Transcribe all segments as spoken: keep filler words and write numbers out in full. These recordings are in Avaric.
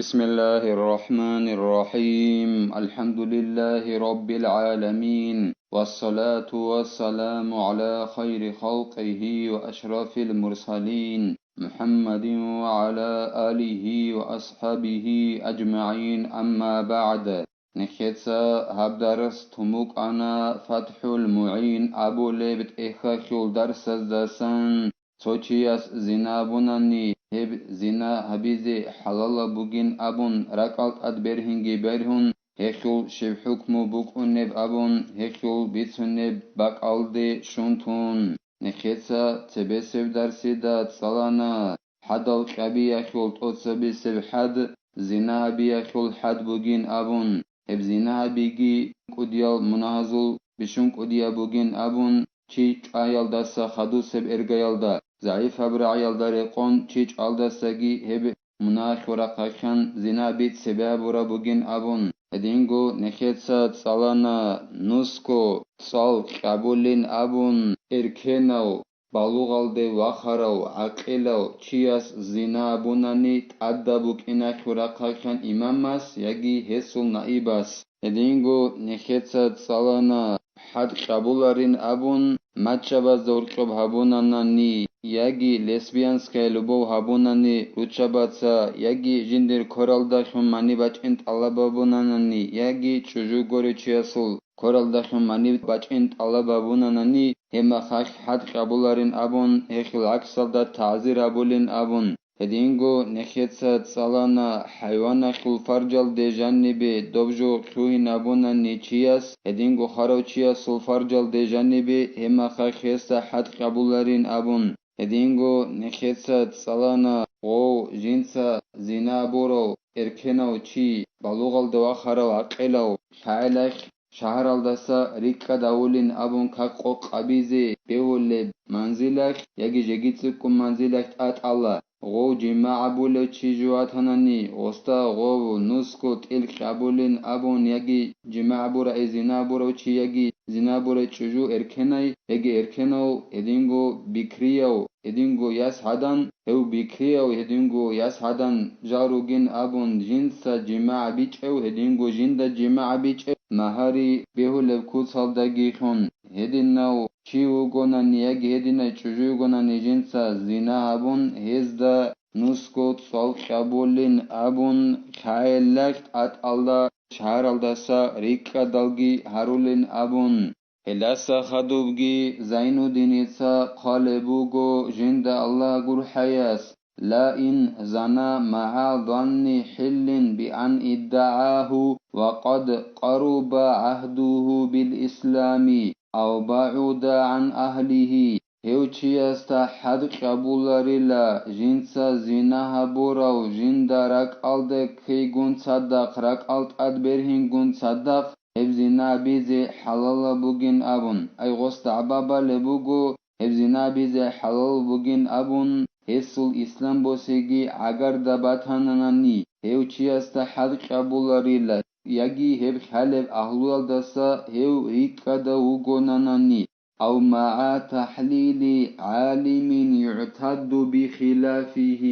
بسم الله الرحمن الرحيم. الحمد لله رب العالمين. والصلاة والسلام على خير خلقه وأشرف المرسلين محمد وعلى آله وأصحابه أجمعين. أما بعد. Нехеца гьаб дарс тумукъана ФатхӀул МугӀин абулеб тӀехьалъул дарсаздасан. Цо чияс зина абунани, гьеб зина гьабизе хӀалалаб бугин абун ракӀал тӀад бергьинги бергьун, гьелъул щиб хӀукму букӀунеб абун, гьелъул бицунеб бакӀалде щун тун. Нехеца цебесеб дарсида цӀалана, хӀадал кьабиялъул тӀоцебесеб хӀад зина гьабиялъул хӀад бугин абун, гьеб зина гьабиги кӀудиял мунагьазул бищун кӀудияб бугин абун, чи чӀваялдаса хадусеб эргаялда, загӀипаб рагӀиялда рекъон чи чӀвалдасаги гьеб мунагьалъул рахъалъан зина гьаби цебе гьабураб бугин абун, гьединго нехеца цӀалана, нусго цӀал кьабулин абун, эркенав, балугъалде вахарав, гӀакъилав чияс зина абунани тӀадаб букӀиналъул рахъалъан имамас яги гьесул наибас. Гьединго нехеца цӀалана, хӀад кьабуларин абун, мачӀабазда гьоркьоб гьабунанани, яги лесбиянская любовь гьабунани руччабаца, яги жиндир квералдалъун мани бачӀин тӀалаб гьабунанани, яги чӀужу гурев чиясул квералдалъун мани бачӀин тӀалаб гьабунанани, гьеб мехалъ хӀад кьабуларин абун, гьелъул гӀаксалда тагӀзир гьабулин абун. Гьединго нехеца цӀалана, хӀайваналъул фаржалде жанибе доб жо лъугьин абунани чияс, гьединго харав чиясул фаржалде жанибе, гьеб мехалъ гьесда хӀад кьабуларин абун. Гьединго нехеца цӀалана, гъов жинца зина гьабурав, эркенав чи, балугъалде вахарав, гӀакъилав, лъагӀелалъ шагьаралдаса рикӀкӀад гьавулин абун как къокъ абизе бегьулеб манзилалъ яги жеги цӀикӀкӀун манзилалъ тӀатӀала. Гъов жимагӀ гьабулев чи жугьутанани, гъосда гъов нусго тӀил кьабулин абун яги жимагӀ гьабурай, зина гьабурав чи яги зина гьабурай чӀужу эркенай, яги эркенав, гьединго бикрияв, гьединго яс гӀадан, гьев бикрияв, гьединго яс гӀадан жал ругин абун жинца жимагӀ бичӀев, гьединго жинда жимагӀ бичӀев, магьари бегьулеб куцалдагилъун, гьединав чи вугонани яги гьединай чӀужу йигонани жинца зина гьабун, гьезда нусго цӀал кьабулин абун, лъагӀелалъ тӀатӀалда шагьаралдаса рикӀкӀадалги гьарулин абун. Гьелдаса хадубги Зайнуддиница хъвалеб буго жинда Аллагь гурхӀаяс: «Ла ин зана магӀа занни хӀиллин би ан иддагӀагьу ва къад къаруба гӀагьдугьу бил ислами ав багӀуда гӀан агьлигьи». Гьев чиясда хӀад кьабуларила, жинца зина гьабурав жинда ракӀалде ккейгун цадахъ, ракӀал тӀад бергьингун цадахъ, гьеб зина гьабизе хӀалалаб бугин абун, ай гъосда гӀаба балеб буго, гьеб зина гьабизе хӀалалаб бугин абун, гьесул ислам босиги гӀагарда батананани, гьев чиясда хӀад кьабуларила, яги гьеб хӀалеб агьлуялдаса гьев рикӀкӀадав вугонанани. أو مع تحليل عالم يعتد بخلافه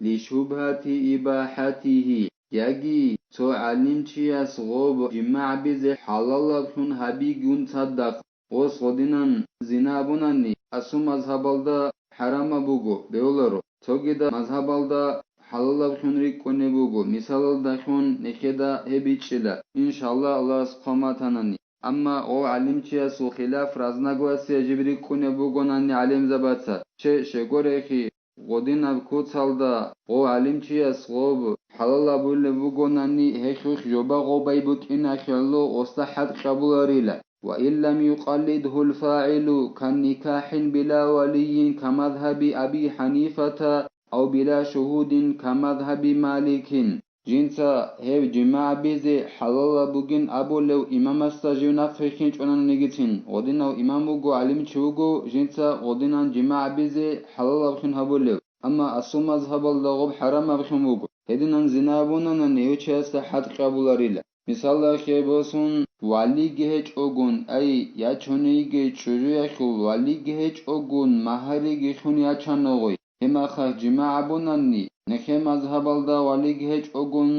لشبهة إباحته, яги цо гӀалимчияс гъоб жимагӀ гьабизе хӀалалаблъун гьабигун цадахъ, гъос гъодинан зина абунани, асул мазгьабалда хӀарамаб буго, бегьуларо, цогидал мазгьабалда хӀалалаблъун рикӀкӀунеб буго, мисалалдалъун нехеда гьеб бичӀчӀила, иншаллагь, Аллагьас хъван батанани. Амма гъов гӀалимчиясул хилаф, разногласие жиб рикӀкӀунеб бугонани гӀалимзабаца, че щегорехи, гъодинаб куцалда гъов гӀалимчияс гъоб хӀалалабулеб бугонани, гьелъулъ жоба гъобай букӀиналъе гӀоло гъосда хӀад кьабуларила. وإن لم يقلده الفاعل كنكاح بلا ولي كمذهب أبي حنيفة أو بلا شهود كمذهب مالك. Жинца гьев жимагӀ гьабизе хӀалалаб бугин абулев имамасда жив нахъ рихьинчӀонаниги цин, гъодинав имам вуго, гӀалимчи вуго, жинца гъодинан жимагӀ гьабизе хӀалалаблъун гьабулев, амма асул мазгьабалда гъоб хӀарамаблъун буго. Гьединан зина абунанани, гьев чиясда хӀад кьабуларила. Мисалалъе босун, валиги гьечӀогун, ай, ячун йиги чӀужуялъул валиги гьечӀогун, магьариги лъун ячана гъой. Гьебмахалъ жимагӀ гьабунани, нехер мазгьабалда валиги гьечӀогун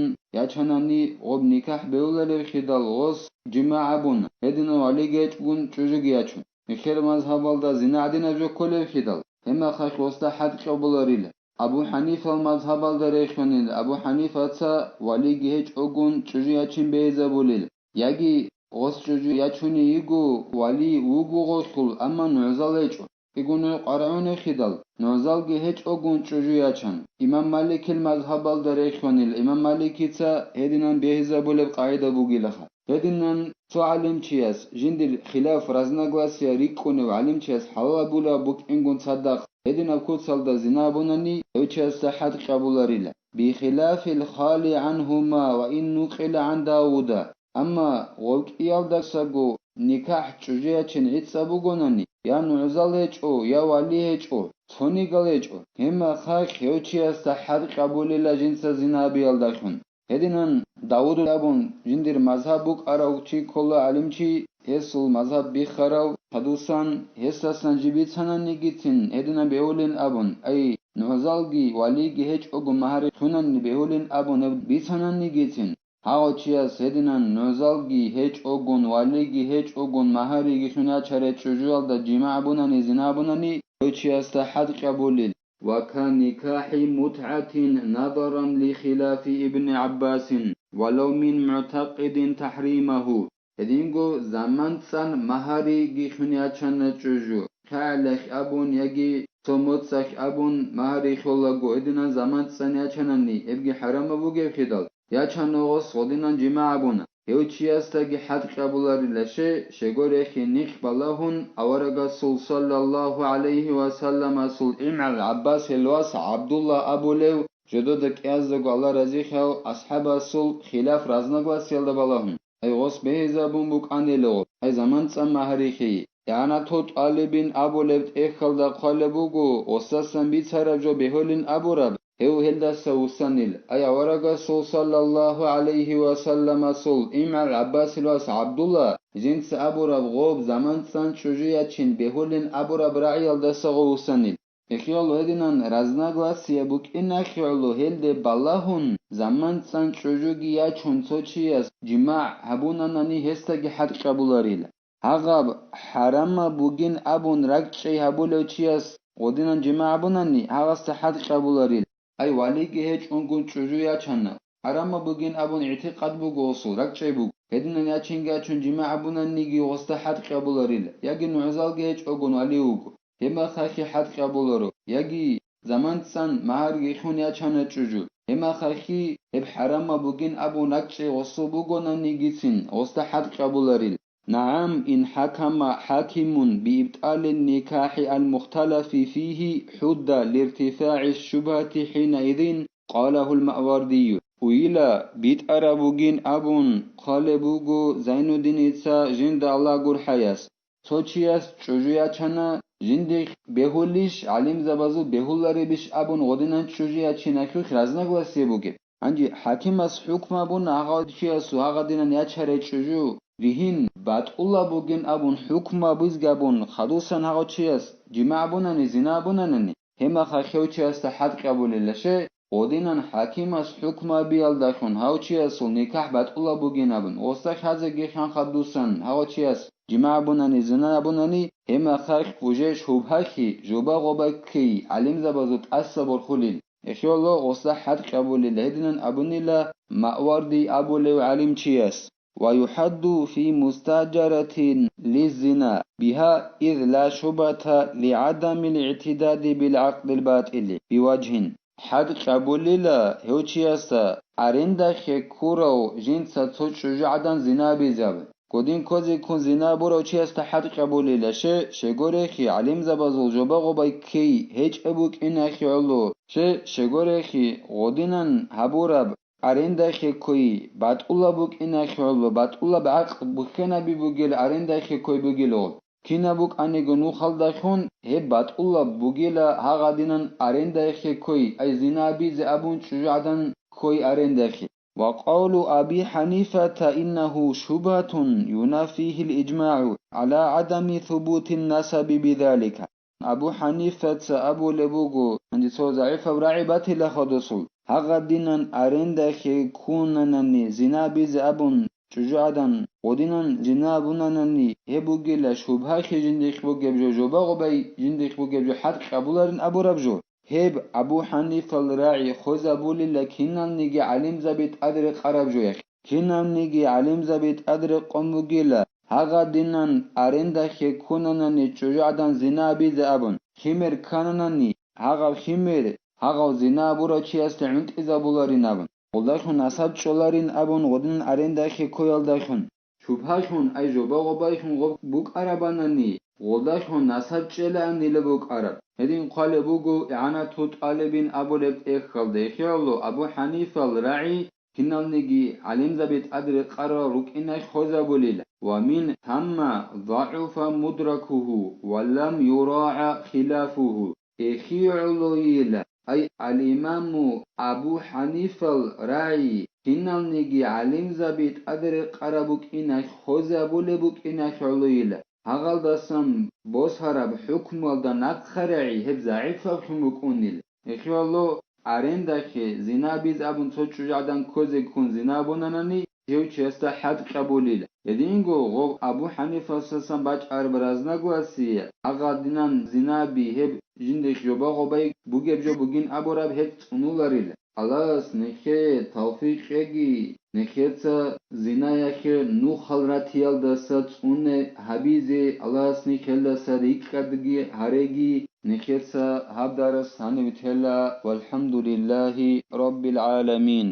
ячанани, гъоб никахӀ бегьуларевхидал гъос жимагӀ гьабуна, гьединан валиги гьечӀогун чӀужуги ячун. Нехер мазгьабалда зина гӀадинаб жо кколевхидал, гьебмахалъ гъосда хӀад кьабуларила. Абу ХӀанифал мазгьабалда рехунел, Абу ХӀанифаца валиги гьечӀогун чӀужу ячин бегьизабулел, яги гъос чӀужу ячуней йиго, вали вуго гъолъул, амма нугӀзал гьечӀо. Кьиго нугӀ къварагӀуневхидал, нугӀзалги гьечӀогун чӀужу ячан. Имам Маликил мазгьабалда рехунел, Имам Маликица гьединан бегьизабулеб къагӀида бугилаха. Гьединан цо гӀалимчияс жиндир хилаф, разногласия рикӀкӀунев гӀалимчияс хӀалалабулеб букӀингун цадахъ, гьединаб куцалда зина абунани, гьев чиясда хӀад кьабуларила. Бихилафил хали гӀангьума ва ин нукъила гӀан Давуда. Амма гъов кӀиялдасаго никахӀ чӀужу ячин гӀицӀаб бугонани, я нугӀзал гьечӀо, я вали гьечӀо, цонигал гьечӀо, гьебмахалъ гьев чиясда хӀад кьабулила жинца зина абиялдалъун. Гьединан Давуд абун жиндир мазгьаб букӀарав чи ккола гӀалимчи, гьесул мазгьаб биххарав хадусан, гьесдасан жиб бицананигицин гьединан бегьулин абун, ай, нугӀзалги валиги гьечӀого магьари лъунани бегьулин абун гьеб бицананигицин, гьав чияс гьединан нугӀзалги гьечӀогун, валиги гьечӀогун, магьариги лъун ячарай чӀужуялда жимагӀ абунани, зина абунани, гьев чиясда хӀад кьабулил. Ва ка никахӀи мутгӀатин надаран ли хилафи Ибни ГӀаббасин, валав мин мугӀтакъидин тахӀримагьу. Гьединго заман цӀан магьариги лъун ячана чӀужу, кагӀалахь абун яги цо моцӀалъ абун магьари лъолаго, гьединан заман цӀан ячанани, гьебги хӀарамаб бугебхидал, ячана гъос гъодинан жимагӀ абуна. Гьев чиясдаги хӀад кьабуларила, щай, щегорехи нилъ балагьун аварагасул саллаллагьу гӀалайгьи ва салламасул имгӀал ГӀаббасил вас ГӀабдулла абулев, жодода кӀияздаго Аллагь разихъав асхӀабасул хилаф, разногласиялда балагьун. Гьай гъос бегьизабун букӀанило, гьай заман цӀан магьарихъи. ИгӀанатул тӀалибин абулеб тӀехьалда хъвалеб буго, гъосдасан бицараб жо бегьулин абураб, гьев гьелдаса вуссанил. Ай аварагасул саллаллагьу гӀалайгьи ва салламасул имгӀал ГӀаббасил вас ГӀабдулла, жинца абураб гъоб заман цӀан чӀужу ячин бегьулин абураб рагӀиялдаса гъов вуссанил. Эхиялъул гьединан разногласие букӀинахъе гӀоло гьелде балагьун, заман цӀан чӀужуги ячун цо чияс жимагӀ гьабунанани, гьесдаги хӀад кьабуларила. Гьагъаб хӀарамаб бугин абун ракӀчӀей гьабулев чияс гъодинан жимагӀ гьабунани, гьагъасда хӀад кьабуларила. Ай валиги гьечӀунгун чӀужу ячана, хӀарамаб бугин абун гӀитикъад буго гъосул, ракӀчӀей буго. Гьединан ячинги ячун жимагӀ гьабунаниги гъосда хӀад кьабуларила, яги нугӀзалги гьечӀогун вали вуго. Гьебмахалъги хӀад кьабуларо, яги заман цӀан магьарги лъун ячана чӀужу. Гьебмахалъги гьеб хӀарамаб бугин абун ракӀчӀей гъосул бугонанигицин, гъосда хӀад кьабуларил. НагӀам, ин хӀакама хӀакимун биибтӀалин никахӀи ал-мухталафи фигьи хӀудда лиртифагӀи шубгьати хӀинаизин, къалагьул Маъвардию. Уила, битӀараб бугин абун хъвалеб буго Зайнуддиница жинда Аллагь гурхӀаяс. Цо чияс чӀужу ячана, жиндихъ бегьулищ, гӀалимзабазул бегьуларебищ абун гъодинан чӀужу ячиналъухъ разногласие бугеб. Гьанже хӀакимас хӀукму абуна гьагъав чиясул гьагъадинан ячарай чӀужу, ригьин, батӀулаб бугин абун хӀукму абизги абун, хадусан гьагъав чияс жимагӀ абунани, зина абунанани, гьебмахалъ гьев чиясда хӀад кьабулила, щай, гъодинан хӀакимас хӀукму абиялдалъун гьав чиясул никахӀ батӀулаб бугин абун, гъосда хьазеги ханха дусан гьав чияс жимагӀ абунани, зина абунани, гьебмахалъ уже шубгьахьи, жоба-гъоба ккей, гӀалимзабазул тӀаса борхулил. Эхиялъул гъосда хӀад кьабулил гьединан абунила Маъварди абулев гӀалимчияс. Ва юхӀадду фи мустаджаратин лиззина бигьа, из ла шубгьата ли гӀадамил игӀтидади бил гӀакъдил батӀили биважгьин. ХӀад кьабулила гьев чиясда арендахъе ккурав жинца цо чӀужугӀадан зина абизаб. Гъодин ккозе ккун зина абурав чиясда хӀад кьабулила, щай, щегорехи, гӀалимзабазул жоба-гъобай ккей гьечӀеб букӀинахъе гӀоло, щай, щегорехи, гъодинан гьабураб арендахъе ккой батӀулаб букӀинахъе гӀоло, батӀулаб гӀакъ бухьенаби бугел арендахъе ккой бугел гъоб. Кинаб букӀаниго нухалдалъун гьеб батӀулаб бугила гьагъадинан арендахъе ккой, ай зина абизе абун чӀужугӀадан ккой арендахъе. Ва къавлу Аби ХӀанифата иннагьу шубгьатун юнафигьил ижмагӀу гӀала гӀадами субутин насаби бидалика. Абу ХӀанифаца абулеб буго, гьанже цо загӀипаб рагӀи батила хадусул, гьагъадинан арендахье ккунанани зина бизе абун чӀужугӀадан, гъодинан зина абунанани гьеб бугила шубгьахье жиндихъ бугеб жо, жоба-гъобай жиндихъ бугеб жо, хӀад къабуларин абураб жо. Гьеб Абу ХӀанифал рагӀи хвезабулила киналниги гӀалимзаби тӀадрекъараб жоялъ. Киналниги гӀалимзаби тӀадрекъон бугила, гьагъадинан арендахье ккунанани чӀужугӀадан зина абизе абун, химер ккананани, гьагъав химер, гьагъав зина абурав чиясда гӀунтӀизабуларин абун, гъолдалъун насаб чӀоларин абун гъодинан арендахье ккоялдалъун. Шубгьалъун, ай жоба-гъобайхун гъоб букӀарабанани, гъолдалъун насаб чӀелаанила букӀараб. Гьедин хъвалеб буго ИгӀанату тӀалибин абулеб тӀехьалда, ихиялъул Абу ХӀанифал рагӀи киналниги гӀалимзаби тӀадрекъарал рукӀиналъ хвезабулила, ва мин тамма загӀуфа мудракуху ва лам юрагӀа хилафуху. Эхи гӀолойила, ай, ал-Имаму Абу ХӀанифал рагӀи киналниги гӀалимзаби тӀадрекъараб букӀиналъ, хвезабулеб букӀиналъ гӀолойила, гьагъалдасан босараб хӀукмуялда нахъа рагӀи гьеб загӀипаблъун букӀунила. Эхиялъул арендахье зина бизе абун цо чӀужугӀадан ккозе ккун зина абунанани, гьев чиясда хӀад къабулила. Гьединго гъоб Абу ХӀанифасасан бачӀараб разногласие, гьагъадинан зина би гьеб жиндихъ жоба-гъобай бугеб жо бугин абураб гьеб цӀунуларила. Аллагьас нехее тавфикъ кьеги, нехеца зинаялъе нухал ратиялдаса цӀуне гьабизе Аллагьас нехелдаса рикӀкӀадги гьареги, нехеца гьаб дарас гьанив тела, валхӀамдулиллагьи раббил гӀаламин.